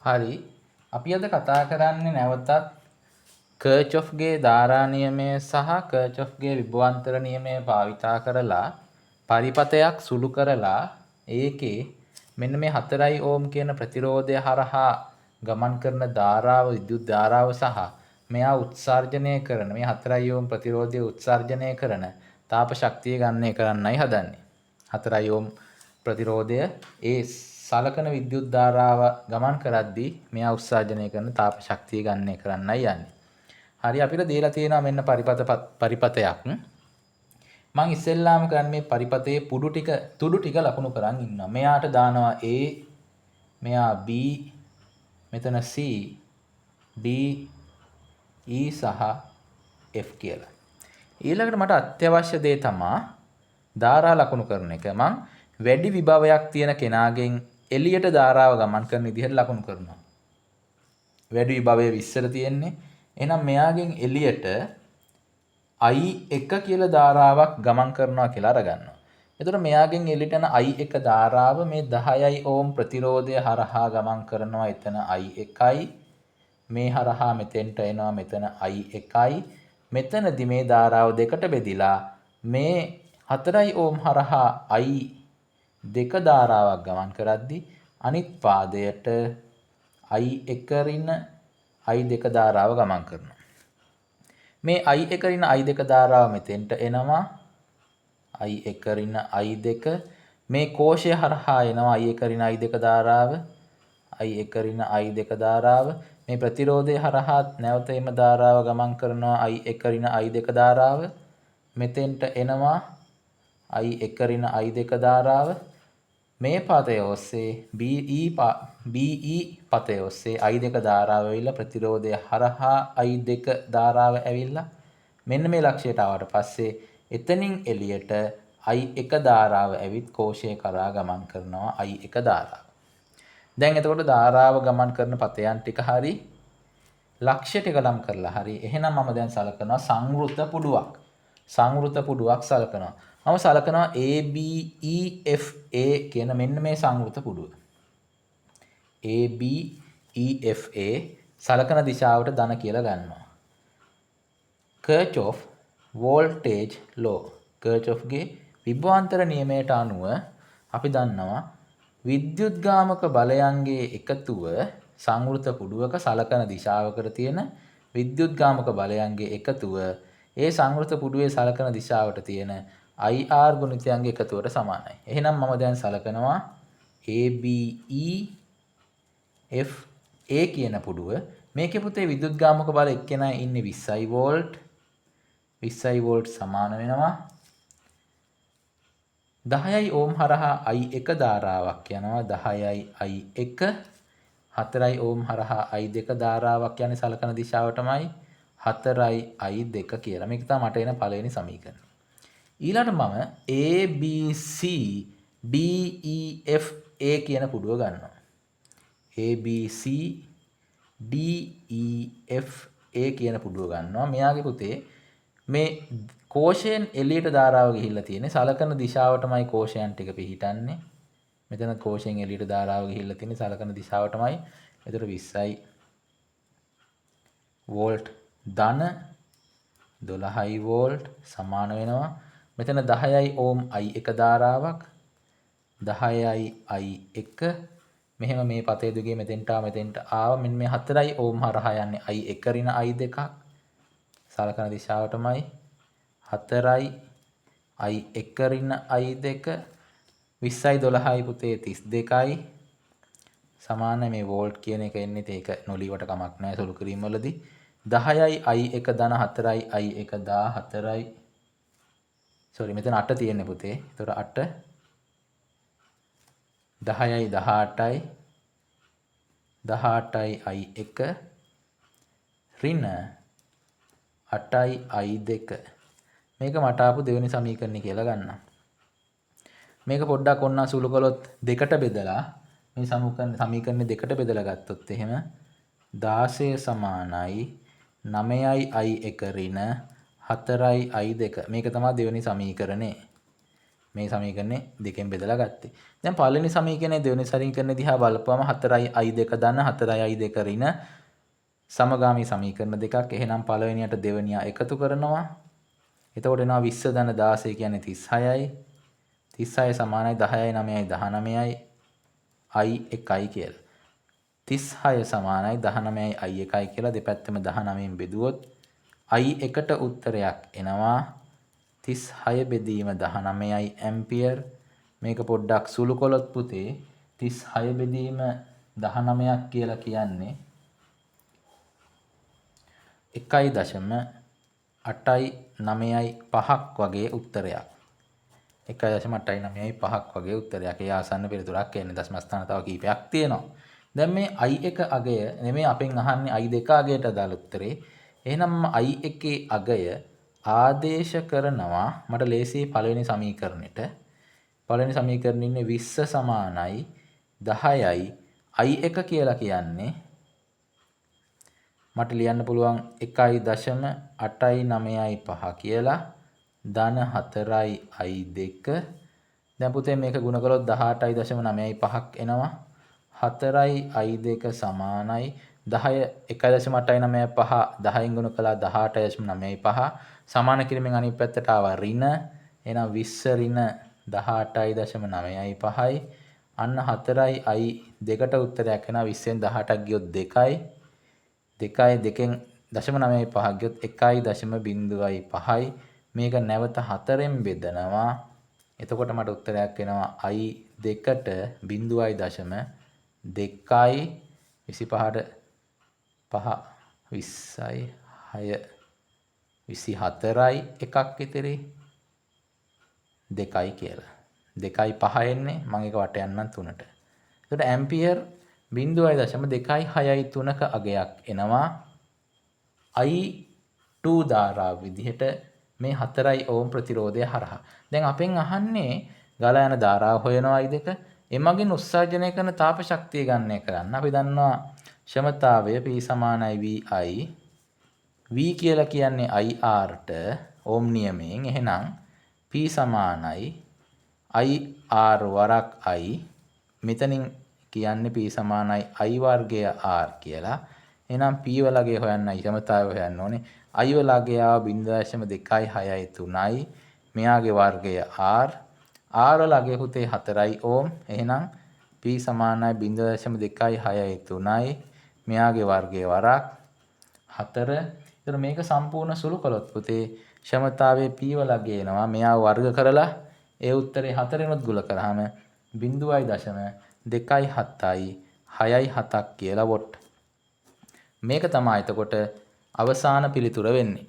හරි. අපි අද කතා කරන්නේ නැවතත් කර්චොෆ්ගේ ධාරා නියමය සහ කර්චොෆ්ගේ විභවාන්තර නියමය භාවිතා කරලා පරිපථයක් සුළු කරලා ඒකේ මෙන්න මේ 4 ඕම් කියන ප්‍රතිරෝධය හරහා ගමන් කරන ධාරාව, විද්‍යුත් ධාරාව සහ මෙයා උත්සර්ජනය කරන මේ 4 ඕම් ප්‍රතිරෝධය උත්සර්ජනය කරන තාප ශක්තිය ගණනය කරන්නයි හදන්නේ. 4 ඕම් ප්‍රතිරෝධය ඒ සලකන විද්‍යුත් ධාරාව ගමන් කරද්දී මෙයා උත්සර්ජනය කරන තාප ශක්තිය ගණනය කරන්නයි යන්නේ. හරි, අපිට දීලා තියෙනවා මෙන්න පරිපථයක්. මං ඉස්සෙල්ලාම කරන්නේ මේ පරිපථයේ පුඩු ටික, තුඩු ටික ලකුණු කරන් ඉන්නවා. මෙයාට දානවා A, මෙයා B, මෙතන C, D, E සහ F කියලා. ඊළඟට මට අත්‍යවශ්‍ය දේ තමා ධාරා ලකුණු කරන එක. මං වැඩි විභවයක් තියෙන කෙනාගෙන් එළියට ධාරාව ගමන් කරන විදිහට ලකුණු කරනවා. වැඩි විභවය 20ට තියෙන්නේ. එහෙනම් මෙයාගෙන් එළියට I1 කියලා ධාරාවක් ගමන් කරනවා කියලා අරගන්නවා. එතකොට මෙයාගෙන් එළියට යන I1 ධාරාව මේ 10 ඕම් ප්‍රතිරෝධය හරහා ගමන් කරනවා. එතන I1යි. මේ හරහා මෙතෙන්ට එනවා, මෙතන I1යි. මෙතනදි මේ ධාරාව දෙකට බෙදිලා මේ 4 ඕම් හරහා I2 ධාරාවක් ගමන් කරද්දි අනිත් පාදයට I1 ඍණ I2 ධාරාව ගමන් කරනවා. මේ I1 ඍණ I2 ධාරාව මෙතෙන්ට එනවා. I1 ඍණ I2 මේ කෝෂය හරහා එනවා. I1 ඍණ I2 ධාරාව, I1 ඍණ I2 ධාරාව මේ ප්‍රතිරෝධය හරහා නැවත එම ධාරාව ගමන් කරනවා. I1 ඍණ I2 ධාරාව මෙතෙන්ට එනවා. I1 ඍණ I2 ධාරාව මේ පථය ඔස්සේ BE පථය ඔස්සේ I2 ධාරාව ඇවිල්ලා, ප්‍රතිරෝධය හරහා I2 ධාරාව ඇවිල්ලා මෙන්න මේ ලක්ෂ්‍යයට ආවට පස්සේ එතනින් එළියට I1 ධාරාව ඇවිත් කෝෂය කරා ගමන් කරනවා I1 ධාරාව. දැන් එතකොට ධාරාව ගමන් කරන පථයන් ටික හරි, ලක්ෂ්‍ය ටික ලම් කරලා හරි. එහෙනම් මම දැන් සලකනවා සංවෘත පුඩුවක්. සංවෘත පුඩුවක් සලකනවා. මම සලකනවා A B E F A කියන මෙන්න මේ සංවෘත පුඩුව. A B E F A සලකන දිශාවට ධන කියලා ගන්නවා. Kirchhoff voltage law, Kirchhoffගේ විභවාන්තර නියමයට අනුව අපි දන්නවා විද්‍යුත්ගාමක බලයන්ගේ එකතුව, සංවෘත පුඩුවක සලකන දිශාවකට තියෙන විද්‍යුත්ගාමක බලයන්ගේ එකතුව ඒ සංවෘත පුඩුවේ සලකන දිශාවට තියෙන IR ගුණිතයන්ගේ එකතුවට සමානයි. එහෙනම් මම දැන් සලකනවා A B E F A කියන පුඩුව. මේකේ පුතේ විද්‍යුත්ගාමක බල එක්කෙනා ඉන්නේ 20 වෝල්ට්. 20 වෝල්ට් සමාන වෙනවා 10යි ඕම් හරහා I1 ධාරාවක් යනවා, 10යි I1. 4යි ඕම් හරහා I2 ධාරාවක් යන්නේ සලකන දිශාවටමයි, 4යි I2 කියලා. මේක තමයි මට එන පළවෙනි සමීකරණය. ඊළඟට මම A B C D E F A කියන පුඩුව ගන්නවා. A B C D E F A කියන පුඩුව ගන්නවා. මෙයාගේ පුතේ මේ කෝෂයෙන් එළියට ධාරාව ගිහිල්ලා තියෙන්නේ සලකන දිශාවටමයි. කෝෂයන් ටික පිහිටන්නේ. මෙතන කෝෂයෙන් එළියට ධාරාව ගිහිල්ලා තියෙන්නේ සලකන දිශාවටමයි. එතකොට 20යි වෝල්ට් ධන 12යි වෝල්ට් සමාන වෙනවා මෙතන 10යි ඕම් I1 ධාරාවක්, 10යි I1. මෙහෙම මේ පතේ දිගේ මෙතෙන්ට ආව, මෙතෙන්ට ආව. මෙන්න මේ 4යි ඕම් හරහා යන්නේ I1 ඍණ I2ක් සලකන දිශාවටමයි, 4යි I1 ඍණ I2. 20යි 12යි පුතේ 32යි සමාන. මේ වෝල්ට් කියන එක එන්නේ, ඒක නොලියුවට කමක් නැහැ සුළු කිරීම වලදී. 10යි I1 ධන 4යි I1 14යි, සෝරි, මෙතන 8 තියෙන්නේ පුතේ. ඒතකොට 8 10යි 18යි, 18යි I1 ඍණ 8යි I2. මේක මට ආපු දෙවෙනි සමීකරණය කියලා ගන්නවා. මේක පොඩ්ඩක් ඔන්න සුළු කළොත්, දෙකට බෙදලා, මේ සමීකරණ දෙකට බෙදලා ගත්තොත් එහෙම 16 සමානයි 9යි I1 ඍණ 4යි I2. මේක තමයි දෙවෙනි සමීකරණය. මේ සමීකරණේ දෙකෙන් බෙදලා ගත්තේ. දැන් පළවෙනි සමීකරණේ දෙවෙනි සමීකරණේ දිහා බලපුවම 4යි I2 ධන 4යි I2 ඍණ සමගාමී සමීකරණ දෙකක්. එහෙනම් පළවෙනියට දෙවෙනියා එකතු කරනවා. එතකොට එනවා 20 ධන 16 කියන්නේ 36යි. 36 සමානයි 10යි 9යි 19යි I1යි කියලා. 36 සමානයි 19යි I1යි කියලා දෙපැත්තම 19න් බෙදුවොත් I1ට උත්තරයක් එනවා 36 බෙදීම 19යි ඇම්පියර්. මේක පොඩ්ඩක් සුළු කළොත් පුතේ 36 බෙදීම 19ක් කියලා කියන්නේ 1.895ක් වගේ උත්තරයක්. 1.895ක් වගේ උත්තරයක්. ඒ ආසන්න පිළිතුරක් එන්නේ. දශම ස්ථාන තව කීපයක් තියෙනවා. දැන් මේ I1 අගය නෙමෙයි අපෙන් අහන්නේ I2 අගයට අදාළ උත්තරේ. එහෙනම් I1 අගය ආදේශ කරනවා මට ලේසි පළවෙනි සමීකරණෙට. පළවෙනි සමීකරණේ ඉන්නේ 20 සමානයි 10යි I1 කියලා කියන්නේ මට ලියන්න පුළුවන් 1.895 කියලා ධන 4යි I2. දැන් පුතේ මේක ගුණ කළොත් 18.95ක් එනවා. 4යි I2 සමානයි 10 1.895 10න් ගුණ කළා 18.95 සමාන කිරීමෙන් අනිත් පැත්තට ආවා ඍණ. එහෙනම් 20 ඍණ 18.95යි. අන්න 4යි I දෙකට උත්තරයක් එනවා. 20න් 18ක් ගියොත් 2යි. 2යි 2න් 0.95ක් ගියොත් 1.05යි. මේක නැවත 4ෙන් බෙදනවා. එතකොට මට උත්තරයක් එනවා I දෙකට 0.2යි 25ට 5 20යි 6 24යි එකක් ඉතිරි 2යි කියලා. 2යි 5 එන්නේ මම ඒක වට යන්නම් 3ට. එතකොට ඇම්පියර් 0.263ක අගයක් එනවා I2 ධාරාව විදිහට මේ 4යි ඕම් ප්‍රතිරෝධය හරහා. දැන් අපෙන් අහන්නේ ගලා යන ධාරාව හොයනවා I2. එමගින් උත්සර්ජනය කරන තාප ශක්තිය ගණනය කරන්න. අපි දන්නවා ක්ෂමතාවය P සමානයි VI. V කියලා කියන්නේ IR ට ඕම් නියමයෙන්. එහෙනම් P සමානයි IR වරක් I. මෙතනින් කියන්නේ P සමානයි I වර්ගය R කියලා. එහෙනම් P වලගේ හොයන්නයි ක්ෂමතාවය හොයන්න ඕනේ. I වලගේ ආව 0.263යි. මෙයාගේ වර්ගය R. R වලගේ පුතේ 4යි ඕම්. එහෙනම් P සමානයි 0.263යි. මෙයාගේ වර්ගය වරක් 4. එතකොට මේක සම්පූර්ණ සුළු කළොත් පුතේ ක්ෂමතාවයේ P වලගේ එනවා. මෙයා වර්ග කරලා ඒ උත්තරේ 4ෙනුත් ගුල කරාම 0.27යි 6යි 7ක් කියලා what. මේක තමයි එතකොට අවසාන පිළිතුර වෙන්නේ.